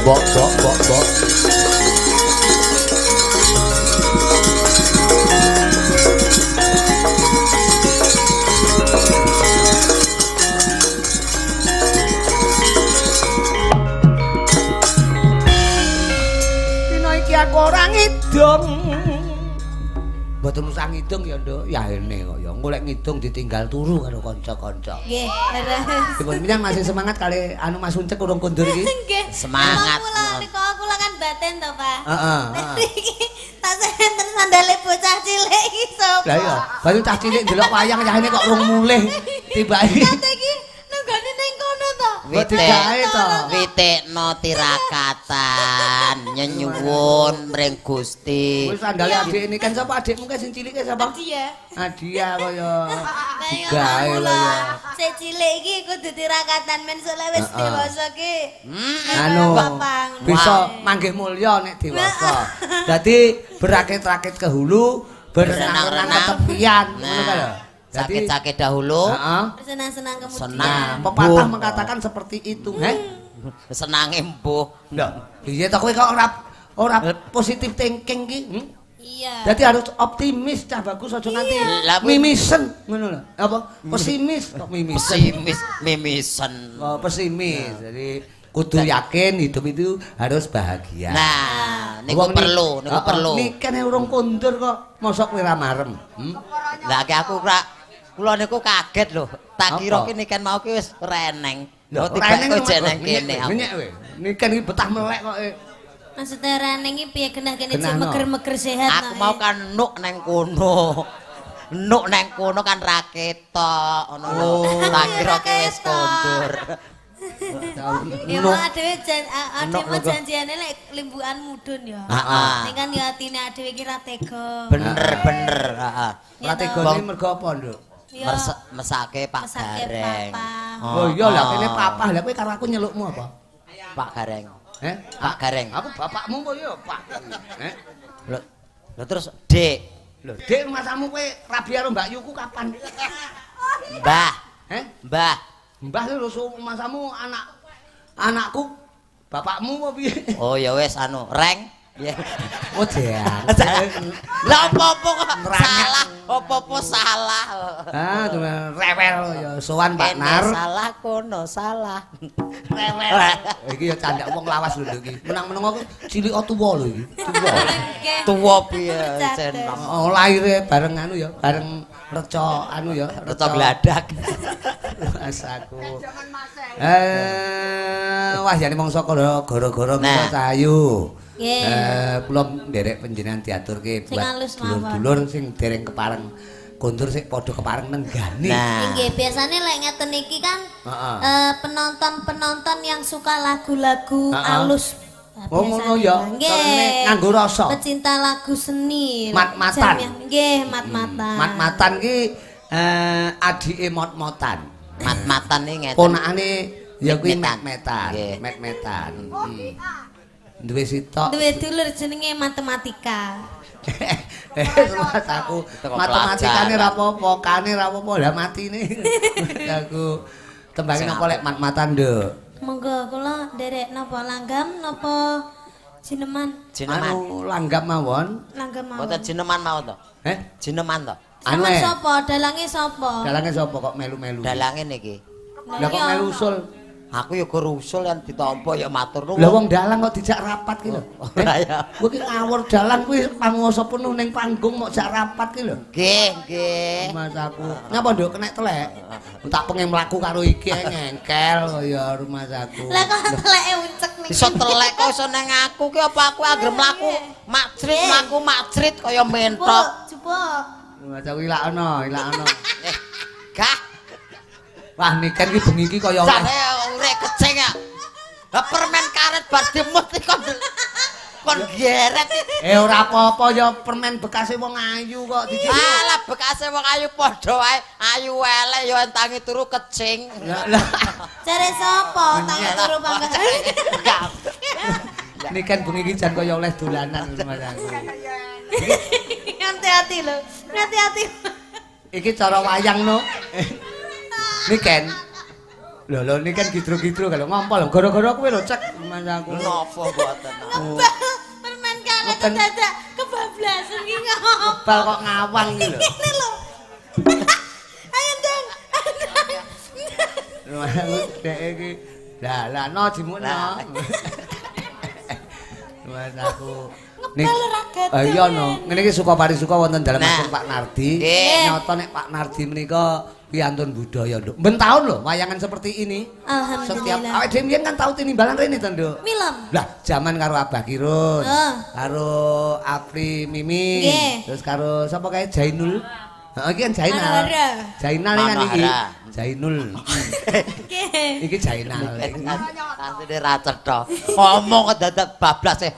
Mbok mbok mbok mbok. Dina iki aku ora ngidung. Mboten usah ngidung ya, Nduk. Ya ene kok ya. Engko lek ngidung ditinggal turu karo kanca-kanca. Nggih, leres. Dipun minang masih semangat kali anu Mas Uncek urung kondur iki. Nggih. Semangat. Kula niku kula kan batin to, Pak. Heeh, heeh. Iki tak enten sandale bocah cilik iki sapa? Lah iya, baru cah cilik ndelok wayang cah ini kok rung mulih. Tibake. Kate iki nenggone ning kono to. Mbok digawe to. Witekno tirakatan nyenyuwun mring Gusti. Wis sandale adik ini kan sapa adikmu kae sing cilik kae sapa? Adia. Adia kaya Lah iya digawe mula kaya. sik cilik iki kudu tirakatan men sok lek wis Heeh. dewasa ki. Anu Bapak ngono. bisa manggih mulya nek dewasa. Dadi berakit-rakit ke hulu, berenang-renang ke tepian, ngono ta lho. Dadi Sakit-sakit dahulu, heeh. Senang-senang kemudian. Senang. Nah, pepatah Mbuh. mengatakan seperti itu, heh. Senange mbuh. Lho, piye to kowe kok ora ora positif thinking ki? Hmm? Iya. Dadi harus optimis cah bagus aja nganti Lah, kuwi- mimisen ngono lho. Apa? Pesimis kok mimisen. Pesimis mimisen. Oh, pesimis. Jadi kudu yakin hidup itu harus bahagia. Nah, niku Wong ni- perlu, niku Heeh, perlu. Niken urung kondur kok, mosok kowe ora marem. Hmm? Lah ki aku ora kula niku kaget lho. Tak kira Apa? ki niken mau ki wis reneng. Lho, Lho tiba kok jek nang kene aku. Ngenyek kowe. Niken iki betah melek kok. Maksudnya reneng iki piye genah kene Genah, cek no. meger-meger sehat. Aku mau kan nuk nang kono. Nuk nang kono kan ra ketok ngono lho. Oh. Tak kira ki wis kondur. Ya Nuk. mau adewe jan adewe Nuk mau lho, kok. janjiane lek limbukan mudun ya. Heeh. Ning kan ya atine adewe iki ra tega. Bener bener, heeh. Ya Ora toh. tegane mergo apa, Nduk? Ya. Mesake Pak Mesake Gareng. papa. Oh iya lah kene papa, lah kowe karo aku nyelukmu apa? Pak Gareng. Heh? Pak Gareng. Aku bapakmu kok ya, Pak. Heh? Lho, lho terus Dik, Lho, Dik masamu kowe rabi karo Mbak Yuku kapan? Mbah, Heh? Mbah. Mbah lho masamu anak anakku bapakmu apa piye? Oh ya wis anu, Reng. Piye? Oh, jeang. Lah apa-apa kok Nerangak. salah, apa-apa salah. Ah, cuma rewel ya sowan Pak Kene Nar. salah kono salah. Rewel. Iki ya candak wong lawas lho iki. Menang-menang aku cilik tuwa lho iki. Tuwa. Nggih. Tuwa piye Cates. jen Oh, lahire bareng anu ya, bareng reca anu ya, reca gladak. Mas aku. Wah jane mangsa gara-gara Nah. kita cahayu. Nggih. Kula nderek panjenengan diaturke Sing buat alus mawon. dulur-dulur sing dereng kepareng kondur sik padha kepareng nenggani. Nah. Nggih, biasane lek ngeten iki kan Heeh. penonton-penonton yang suka lagu-lagu Heeh. alus. Nah, Oh, ngono biasane, ya. Nggih. Carane nganggo rasa. Pecinta lagu seni. Mat-matan. Jamiah. Nggih, mat-matan. Mat-matan ki adike mot-motan. Mat-matan iki ngeten. Ponakane ya kuwi Met-metan. met-metan, Nggih. met-metan. Duwe sitok. Duwe dulur jenenge matematika. Mas aku Teko matematikane pelajar. ra apa-apa, kane ra apa-apa, lah matine. Aku tembange Sing napa lek mat-matan, Nduk? Monggo kula nderek napa langgam napa jineman? Jineman. Anu langgam mawon. Langgam mawon. Mboten jineman mawon to. Heh? Jineman to. Anu Sampeyan eh. sapa? Dalange sapa? Dalange sapa kok melu-melu? Dalange niki. Lah kok melu usul? Aku ya gur usul yang ditampa ya matur nuwun. Lah wong dalang kok dijak rapat ki lho. Ora ya. Kowe ki ngawur dalang kuwi panguwasa penuh ning panggung mok jak rapat ki lho. Nggih, nggih. Mas aku. Ngapa nduk kenek telek? Tak pengen mlaku karo iki ngengkel kaya rumah aku. Lah kok teleke uncek niki. Iso telek kok iso nang aku ki apa aku anggere mlaku makcrit mlaku makcrit kaya mentok. Jupuk. Mas aku ilakno, ilakno. Gah. Wah niken ki bengi iki kaya oleh. Jane urek kecing ya. Lah permen karet bar dimut iki kon geret. Ora apa-apa ya permen bekase wong ayu kok dijik. Alah bekase wong ayu padha wae, ayu elek ya entangi turu kecing. Lah Jare sapa tangi turu pangkat. niken bengi iki jan kaya oleh dolanan rumah aku. Hati-hati lho. Hati-hati. Iki cara wayang no. Niken. Lho lho niki kan gidro-gidro kalau ngompol gara-gara kowe lho cek mas aku. Napa mboten? Permen karet dadak kebablasan ki ngopo. Bal kok ngawang iki lho. Ngene lho. Ayo ndang. Lho aku dek iki. Lah lah no jimukno. Mas aku ngebal ora gatel. Iya no. Ngene iki suka parisuka wonten dalem Nah. Pak Nardi. Nggih. Nyata nek Pak Nardi menika piantun budaya, Nduk. Ben taun lho wayangan seperti ini. Setiap Alhamdulillah. awake dhewe mbiyen kan tau tinimbalan rene to, Nduk. Milem. Lah, jaman karo Abah Kirun, Oh. karo Apri Mimi, Nggih. terus karo sapa kae Jainul. Heeh, iki kan Jainal. Manohara. Jainal kan iki. Manohara. Jainul. Nggih. Iki Jainal. Asline ra cetha. Ngomong kok dadak bablas e.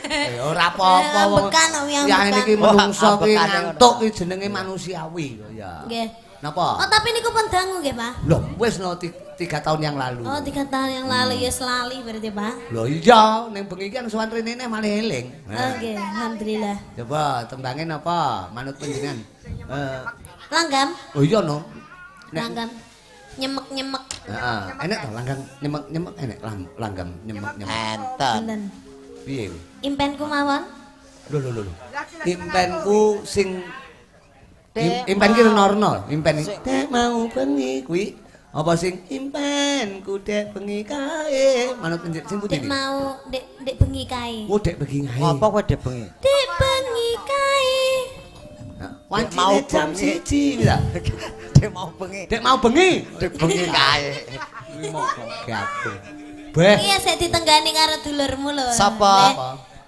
Eh, ora apa-apa wong. Ambekan kok, Ya ambekan. ngene iki menungso Wah, kuwi ambekane ngantuk kuwi jenenge manusiawi kok ya. Nggih. Napa? Oh, tapi niku pun dangu nggih, Pak. Loh, wis no 3 tahun yang lalu. Oh, 3 tahun yang lalu ya selali berarti, Pak. Loh iya, ning bengi iki kan sowan rene neh malah eling. Oh, nggih, alhamdulillah. Coba tembangin apa? Manut panjenengan. Langgam, Oh iya no. Nek langgam. Nyemek-nyemek. heeh, enek to langgam nyemek-nyemek enek langgam nyemek-nyemek. Enten. Wonten. Piye kuwi? Impenku mawon. Lho lho lho. Impenku sing impen ki rena-rena, impen dek mau bengi kuwi apa sing impenku dek bengi kae manut panjenengan sing pundi Dek mau dek dek bengi kae. Oh dek bengi kae. Ngopo kowe dek bengi? Dek bengi kae. Wancine mau jam bengi. 1 ta. Dek mau bengi. Dek mau bengi. Dek bengi kae. Kuwi moko gape. Beh. Iya, sik ditenggani karo dulurmu lho. Sapa? Dek,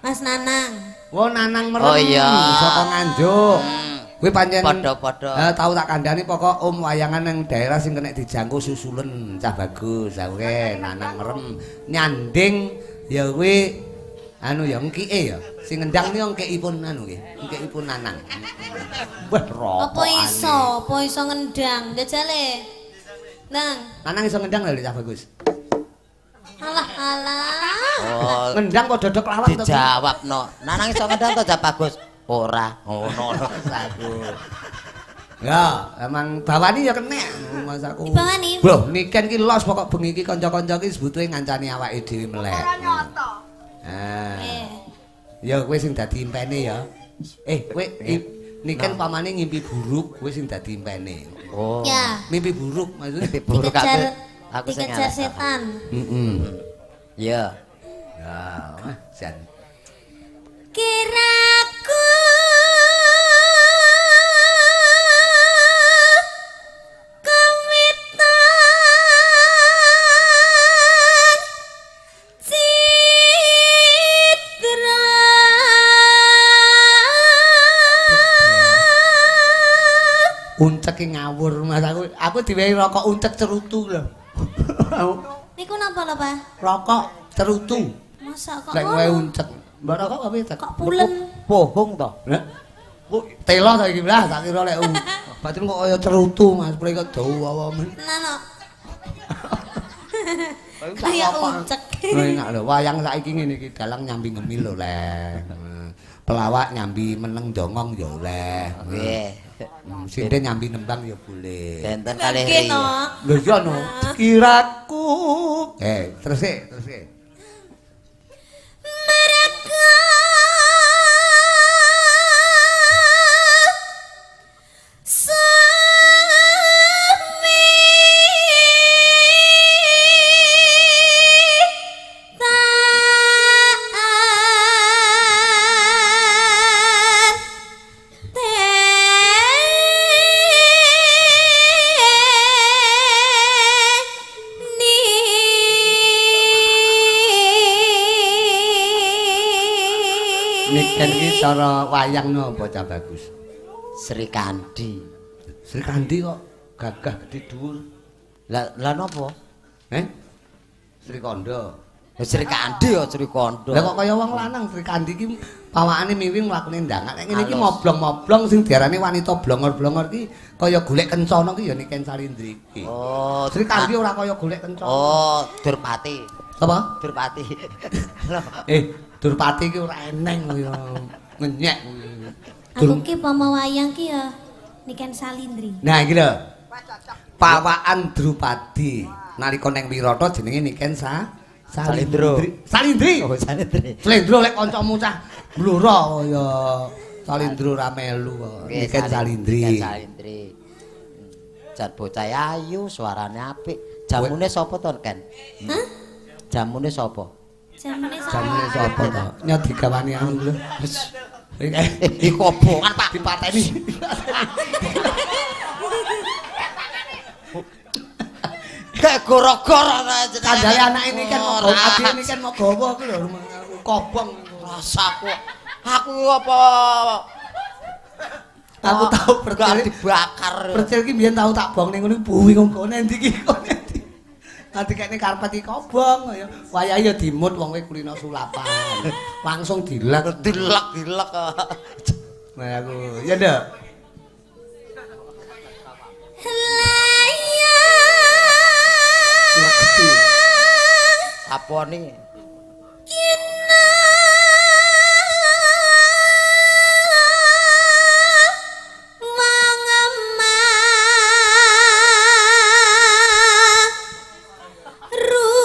Mas Nanang. Wo Nanang merem. Oh iya. Saka Nganjuk. Kuwi pancen Padha-padha. Tau tak kandhani pokok om wayangan nang daerah sing kena dijangkau susulen cah bagus. Aku ke Nanang merem nyanding ya kuwi anu ya engkike ya. Sing ngendang niku engkikipun anu nggih, engkikipun Nanang. Wah, rokok. Apa iso? Apa iso ngendang? Jajale. Nang. Nanang iso ngendang lho cah bagus. Alah alah. Oh, Ngendang kok dodok lawak to. dijawabno. Nanang iso ngendang to Cah Bagus? Ora. Ngono. Aku. Ya, emang bawani ya kenek Mas aku. Dibawani? Loh, niken ki los pokok bengi iki kanca-kanca ki sebutuhe ngancani awake dhewe melek. Ora nyoto. Ah. Eh. Ya kowe sing dadi impene ya. Eh, kowe niken pamane ngimpi buruk, kowe sing dadi impene. Oh. Ya. Mimpi buruk maksudnya. Mimpi buruk aku. Dikejar Aku sing dikejar ngarep. setan. Heeh. Iya. Ya, wah, jan. Kiraku kewitan citra Uncek ki ngawur Mas aku. Aku diwehi rokok uncek cerutu lho. Niku napa lho, Pak? Rokok cerutu. Masa kok Lek kowe ngono? uncek. Mbak rokok apa piye, Cek? Kok pulen? Bohong to. Lah. Kok telo ta iki lah tak kira lek batin kok kaya cerutu Mas, pre kok dawa men. Nano. Kayak uncek. Enak lho, wayang saiki ngene iki dalang nyambi ngemil lho, Leh. Pelawak nyambi meneng dongong ya oleh. Nggih. Sinden nyambi nembang ya boleh. Benten kalih Nggih ri. no. Lho iya no, kiraku. Terus e, terus e. Mereka semi taat teni. Niken iki cara wayang no bocah bagus. Sri Kandi. Sri Kandi kok gagah gede dhuwur. Lah lah napa? Eh? Sri Kondo. Ya Sri Kandi ya Sri Kondo. Lah kok kaya wong lanang Sri Kandi iki pawakane miwing mlakune ndangan. Nek ngene iki Halus. moblong-moblong sing diarani wanita blongor-blongor iki kaya golek kencana ki ya Niken Salindri iki. Oh, Sri Kandi ora kaya golek kencana. Oh, Durpati. Apa? Durpati. Lho, Durpati iki ora eneng kaya ngenyek kuwi. Aku ki pomo wayang ki ya Niken Salindri. Nah iki lho. Pawaan Drupadi. Nalika neng Wirata jenenge Niken Salindro. Salindri. Oh, Salindri. Salindro lek kancamu cah Blora ya Salindro ra melu. Niken Salindri. Niken Salindri. Jan bocah ayu, suarane apik. Jamune sapa to, Ken? Hah? Jamune sapa? Jamune sapa? Jamune sapa to? Nyot digawani anu lho. Iku obongan, Pak. Dipateni. Kayak goro-goro kandhane anake ini kan mau adike ini kan mau gawa ku lho kobong rasaku. Aku apa aku tau percil dibakar. Percil ki mbiyen tau tak bong ning ngono buwi kok endi iki kok endi. Nanti kene karpet iki kobong ya. Wayahe ya dimut wong kowe kulino sulapan. Langsung dilek dilek-dilek. Nah aku ya ndak. Apa nih? Kina mangema ruta.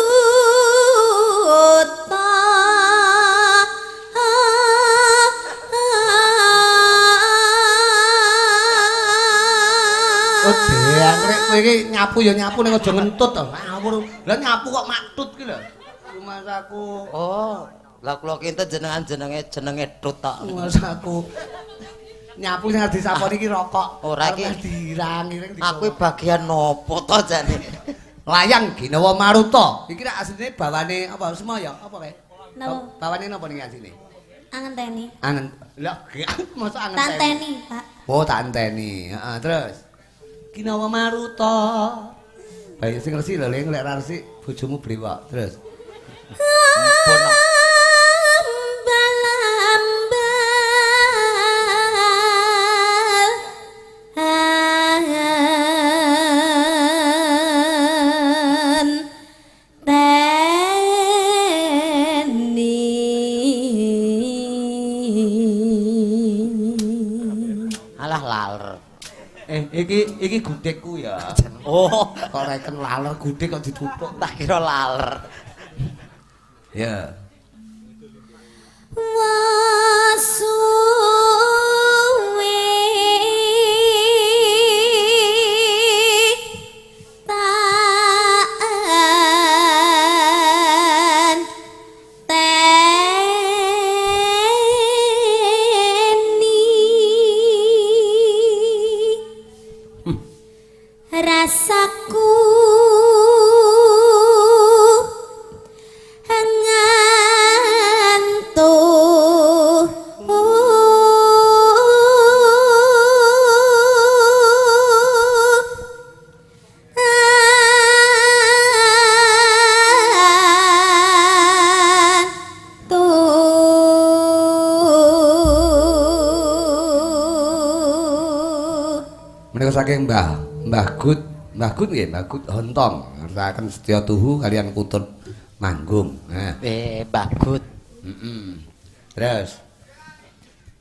Oh, dhewe kowe iki nyapu ya nyapu ning aja ngentut to. Ngawur. Lah nyapu kok maktut ki lho. Rumasaku. Oh, lah kula kinten jenengan jenenge tut tok. Rumasaku. Nyapu sing disaponi iki rokok. Ora iki dirang-iring. Aku bagian nopo to jane? Layang Ginawa Maruta. Iki rak asline bawane apa Semaya? Apa kae? Napa? Bawane napa niki asline? Angenteni. Angen. Lah, mosok angenteni. Tanteni, Pak. Oh, tanteni. Heeh, terus. Ginawa Maruta. Baik sing resik lho, Ling, lek ra resik bojomu brewok. Terus. Ampun. Alah laler. Iki gudegku ya. Oh, kok reken laler gudeg kok dituthuk. Tak kira laler. Ya. Wasuwe taan teni rasaku ngantuk. Menika saking Mbah Gut, Mbah Gut nggih, Mbah Gut Hontong, ngersakaken setya tuhu kalian kutut manggung. Nah. Mbah Gut. Heeh. Terus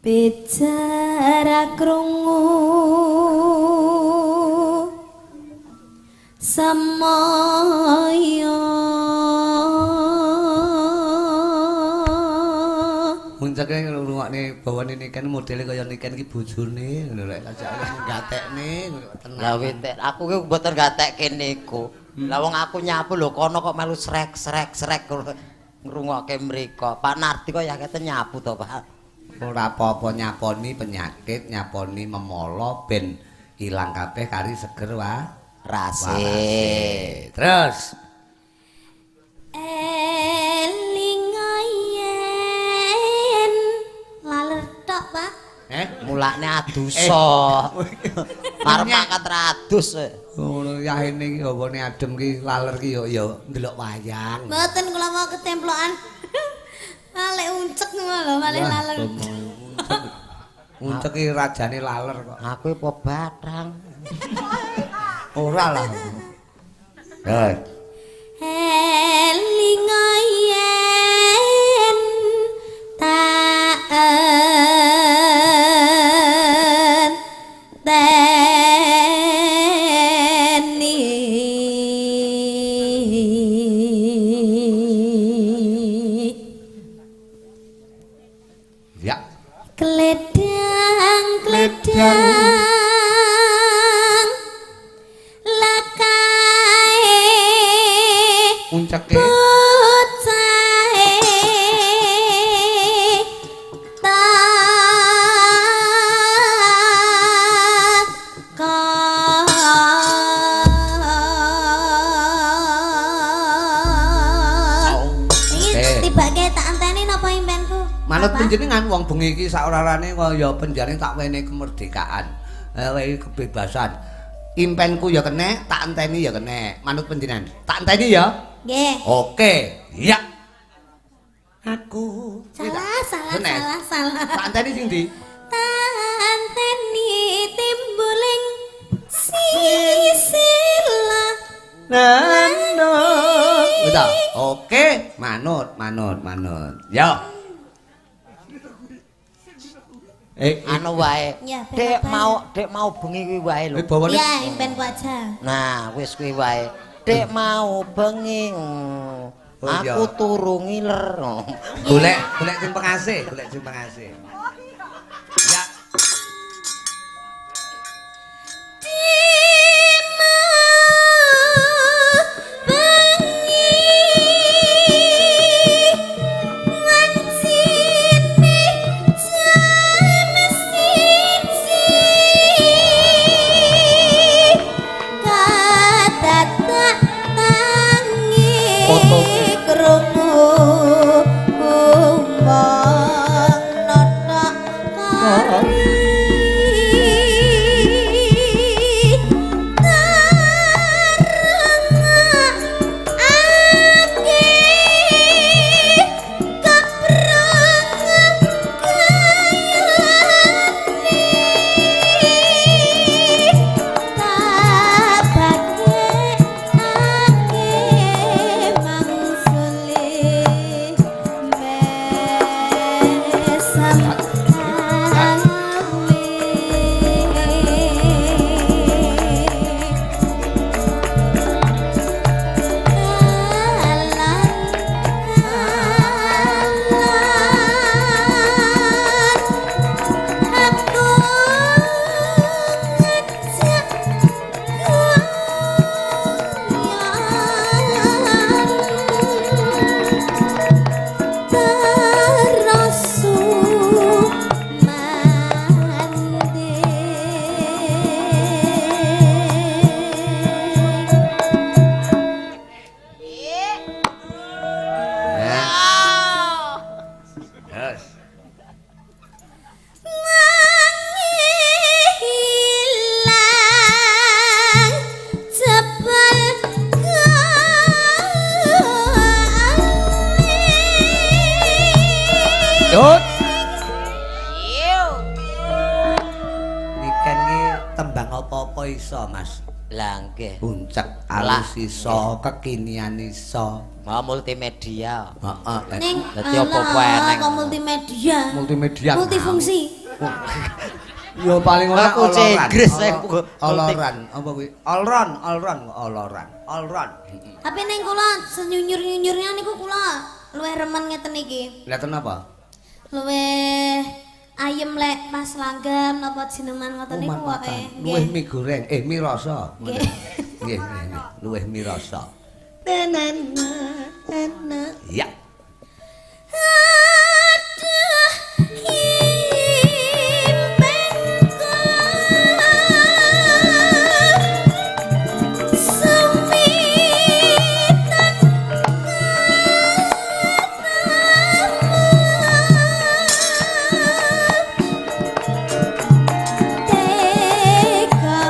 bicara krungu samaya. Muncake ngrungokne bawane Niken modele kaya Niken iki bojone ngono lek ajake gatekne ngono tenang. Lah winten aku ki mboten gatekke niku. Lah wong aku nyapu lho kono kok melu srek srek srek ngrungokke mriko. Pak Nardi kok ya kete nyapu to, Pak. Ora apa-apa nyaponi penyakit, nyaponi memolo ben ilang kabeh kari seger wa rase. Terus eling yen laler tok, Pak. Mulane adusa. Arep mangkat ra adus. Ngono yahene iki hawane adem ki laler ki ya ndelok wayang. Mboten kula mau ketemplokan. Malih uncek ngono lho, malih laler. Uncek iki rajane laler kok. Aku apa bathang. Ora lah. Heh. Eling yen taan teni Unceke. Bocahe takon. Iki tibake tak anteni napa impenku? Manut panjenengan wong bengi iki saorarane kaya penjane tak wenehi kemerdekaan, wenehi kebebasan. Impenku ya kenek, tak enteni ya kenek. Manut panjenengan. Tak enteni ya? Nggih. Oke, iya. Aku salah, salah, salah, salah. Tak enteni sing ndi? Tak enteni timbuling sisila. Nano. Udah, oke, manut, manut, manut. Yo. Anu wae. Dek mau bengi kuwi wae lho. Iya, impenku aja. Nah, wis kuwi wae. Dek mau bengi. Aku turu ngiler. Golek, golek sing pengasih, golek sing pengasih. Ya. Iso kekinian iso. Mau multimedia. Heeh. Ning dadi apa-apa eneng. Kok multimedia. Multimedia. Multifungsi. Ya paling ora oloran. Inggris oloran apa kuwi? Olron, olron, oloran. Olron. Tapi ning kula senyunyur-nyunyurnya niku kula luwih remen ngeten iki. Lha napa? Luwih ayem lek pas langgam napa jineman ngoten niku wae. Luwih mie goreng, mie rasa. Nggih, nggih, luwih mie rasa. Ya. Aduh, impenku sumitan teka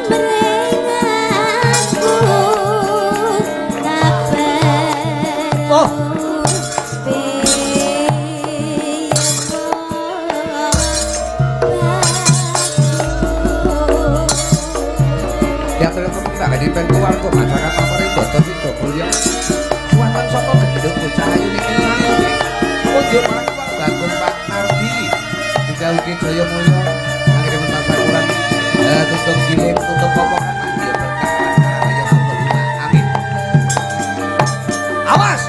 mrengaku kabar. Oh. Ya terus tak gadi pen keluarga masyarakat papare boto sida mulya. Kuwatan saka genduk bocah ayu niki ojo marang Bagong Pak Nardi. Juga ugi jaya mulya anggere mentasa kurang tutup giling tutup popokan mandi berkah ya Allahumma amin. Awas.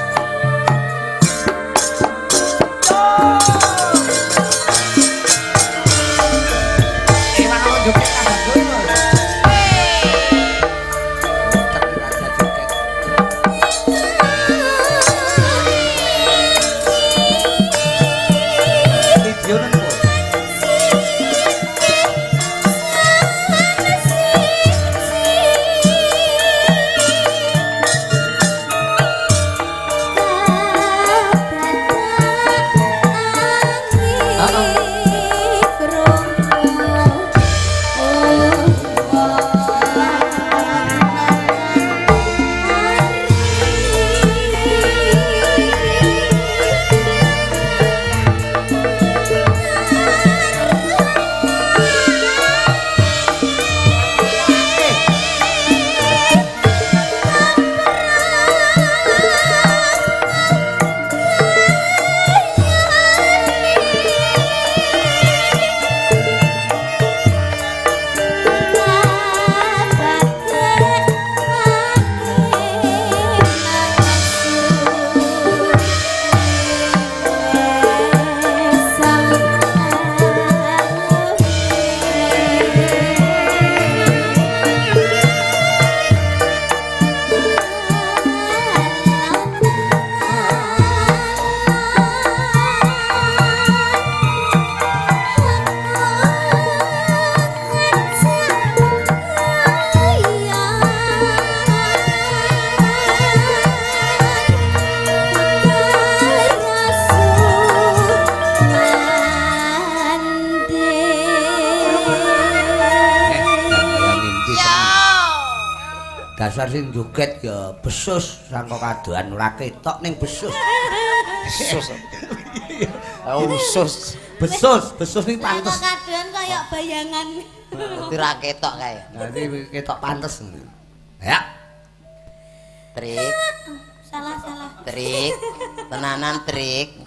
Dasar sing joget ya besus sangka kadohan ora ketok ning besus. Besus. Usus. Besus, besus iki Sangka pantes. kadohan kaya bayangan. Dadi ra ketok kae. Dadi ketok pantes. Ya. Trik, Salah salah. trik. Tenanan trik.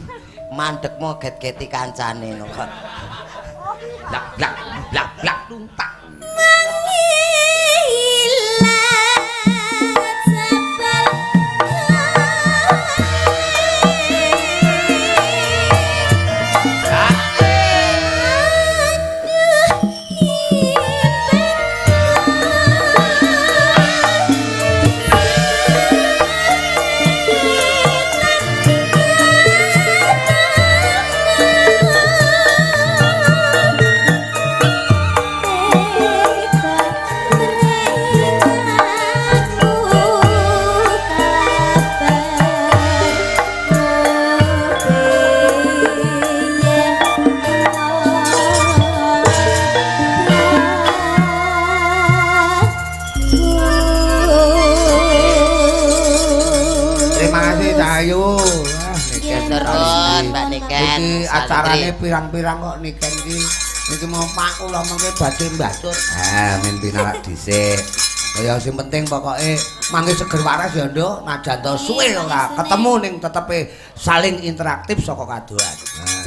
Mandekmu get-geti kancane no kok. Blak blak blak blak tuntak. Terima kasih Cahayu. Wah, Niken. Turun Mbak Niken. Iki acarane pirang-pirang kok Niken iki. Niki mau Pak kula mengke badhe mbacur. Ah, men pinarak dhisik. Kaya sing penting pokoke mangke seger waras ya, Nduk. Najan to suwe ora ketemu ning tetepe saling interaktif saka kadohan. Nah.